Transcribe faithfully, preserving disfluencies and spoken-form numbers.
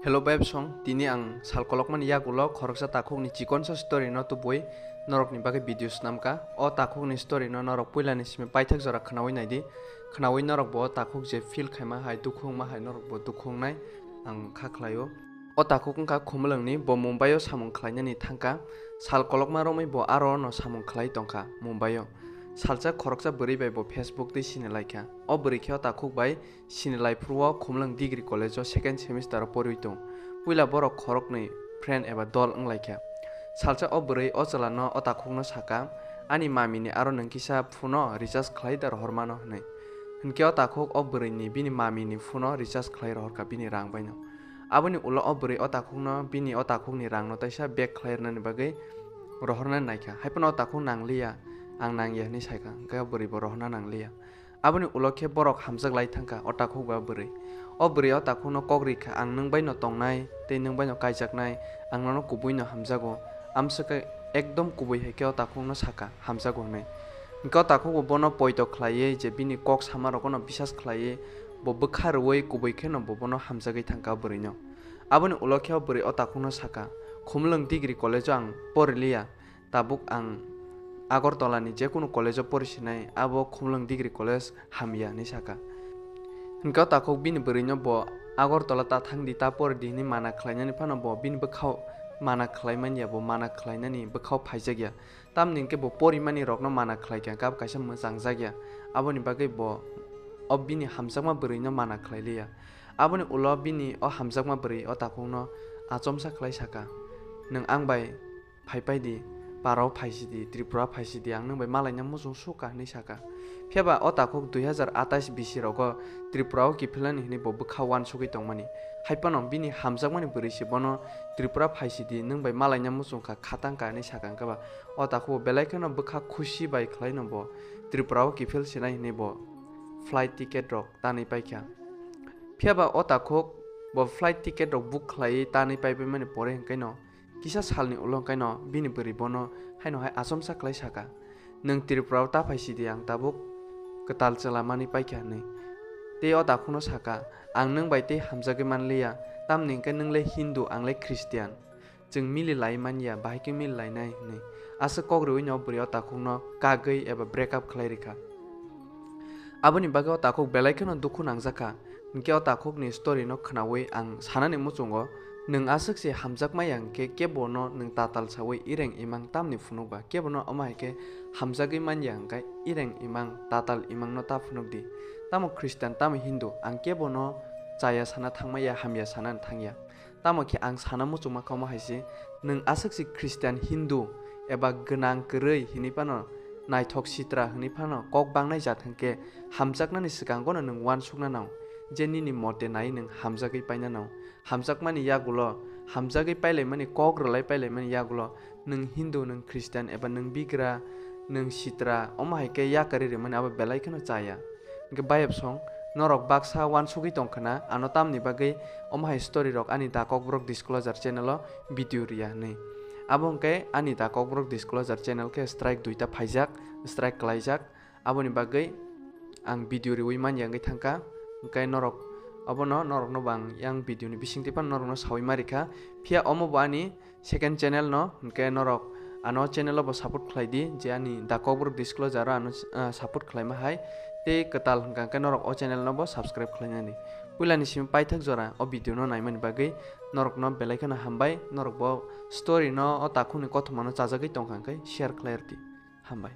Hello bayapsong, tini ang sal kolokmani yagulo khoroksa takhukni chikonsa story no tubui norokni bagwi video swnamkha. O takhukni story no norok puilani simi paithak jora khwnawi naidi. Khwnawi norok bo o takhuk je feel khaima hai, dukhu wngma hai norok bo dukhu wngnai ang kha khlaio. O takhuk wngkha Khumulwngni, bo Mumbai o samung khlainani thangkha. Sal kolokma romwi bo aro no samung khlai tongkha Mumbai o. Salsa khoroksa bwrwi bai bo Facebook twi sinilaikha. O bwrwi khe o takhuk bai sinilai phuru o Khumulwng Degree College o second semester o porwi tong. Puila borok khoroknwi friend eba dol wnglaikha. Salsa o bwrwi o chwla no o takhuk no saka, "Ani mami ni aro nwng kisa phone o recharge khlai da rohor mano," hwnwi. Hinkhe o takhuk o bwrwi ni bini mami ni phone o recharge khlai rohorkha bini rang bai no. Aboni ulo o bwrwi o takhuk no bini o takhuk ni rang no taisa back khlai rwnani bagwi rohorna naikha. Haiphano o takhuk nangliya, ang nangya hwnwi saikha, hinkhe o bwrwi bo rohorna nangliya. Aboni ulo khe borok hamjak lai thangkha o takhuk ba bwrwi. O bwrwi o takhukno kok rikha, "Ang nwng baino tongnai tei nwng baino kaijaknai, ang nono kubuino hamjago." Amswk khe ekdom kubui hai khe o takhukno saka, "Hamjago," hwnwi. Hinkhe o takhukbo bono poito khlaiwi je bini kok samarokno bisas khlaiwi bo bwkha rwui kubui kheno bo bono hamjagwi thangkha o bwrwino. Aboni ulo khe o bwrwi o takhukno saka, "Khumulwng Degree College o ang poriliya." Tabuk ang Agartala ni jekunu college o porisinai, abo Khumulwng Degree College hamya, hinwi saka. Hinkhe o takhuk bini bwrwino bo Agartala ta thangdi, ta poridi hinwi mana khlainani phano bo bini bwkhao mana khlai manya, bo mana khlainani bwkhao phaijakya. Tamni hinkhe bo porimani rokno mana khlaikha, kab kaisa mwchangjakya. Aboni bagwi bo o bini hamjakma bwrwino mana khlailiya. Aboni ulo bini o hamjakma bwrwi o takhukno achomsa khlai saka, "Nwng ang bai phai pai di, parao phai si di, Tripura phai si di, ang nwng bai malaina muchung sukha," hinwi saka. Phiya ba o takhuk dui hazar atais bisi rogo Tripura o kiphilnani hinwi bo bwkha uansugwi tongmani. Haiphano bini hamjakmani bwrwi se bono, "Tripura phai si di, nwng bai malaina muchung kha, khatang kha," hinwi saka. Hinkhe ba o takhuk bo belai kheno bwkha khusi bai khlai no bo Tripura o kiphil sinai hinwi bo flight ticket rok tanwi paikha. Phiya ba o takhuk bo flight ticket rok book khlaiwi tanwi paipai mani pore hinkhe no kisa salni ulo hwnkhe no bini bwrwi bono haino hai achomsa khlai saka, "Nwng Tripura o ta phai si di, ang tabuk kwtal chwla manwi paikha," hinwi. Tei o takhukno saka, "Ang nwng bai tei hamjagwi manliya, tamni hinkhe nwng le Hindu, ang le Christian. Chwng mili lai manya, bahai khe mili lainai," hinwi. Aswk kok rwino bwrwi o takhukno kagwi eba break up khlai rikha. Aboni bagwi o takhuk belai kheno dukhu nangjakha. Hinkhe o takhukni story no khwnawi ang sanani muchungo, nwng aswk se hamjakma ya hinkhe kebono nwng tatal sawi ireng imang tamni phunukba, kebono omo hai khe hamjagwi manya hinkhe ireng imang, tatal imangno ta phunukdi. Tamo Christian, tamo Hindu, ang kebono chaya sana thangma ya, hamya sana thangya. Tamo khe ang sana muchungma kha omo hai se, nwng aswk se Christian, Hindu eba gwnang kwrwi hinwi phano, naithok sitra hinwi phano kok bangnai jat hinkhe hamjaknani swkango no nwng uansukna nang je nini mote nai nwng hamjagwi paina nang. Hamjakmani yagulo, hamjagwi pailaimani, kok rwlai pailaimani yagulo nwng Hindu, nwng Christian eba nwng bigra, nwng sitra, omo hai khe yakarwi rwmani abo belai kheno chaya. Hinkhe bayapsong, norok baksa uansugwi tongkha na, ano tamni bagwi omo hai story rok ani Da Kokborok Disclosure channel o video riya hinwi. Abo hinkhe ani Da Kokborok Disclosure channel khe strike duita phaijak, strike klaijak. Aboni bagwi ang video riwi manya wngwi thangkha. Hinkhe norok, obono norokno bo ang yang video ni bisingtwi phano norokno sawi ma rikha. Phiya omo bo ani second channel no, hinkhe norok ano channel o bo support khlai di, je ani Da Kokborok Disclosure o ano, ah, support khlaima hai. Tei kwtal hwnkha hinkhe norok o channel no bo subscribe khlainani. Puilani simi paithak jora o video no naimani bagwi norokno belai kheno hambai, norok bo story no o takhukni kothoma no chajagwi tongkha hinkhe share khlai rwdi. Hambai.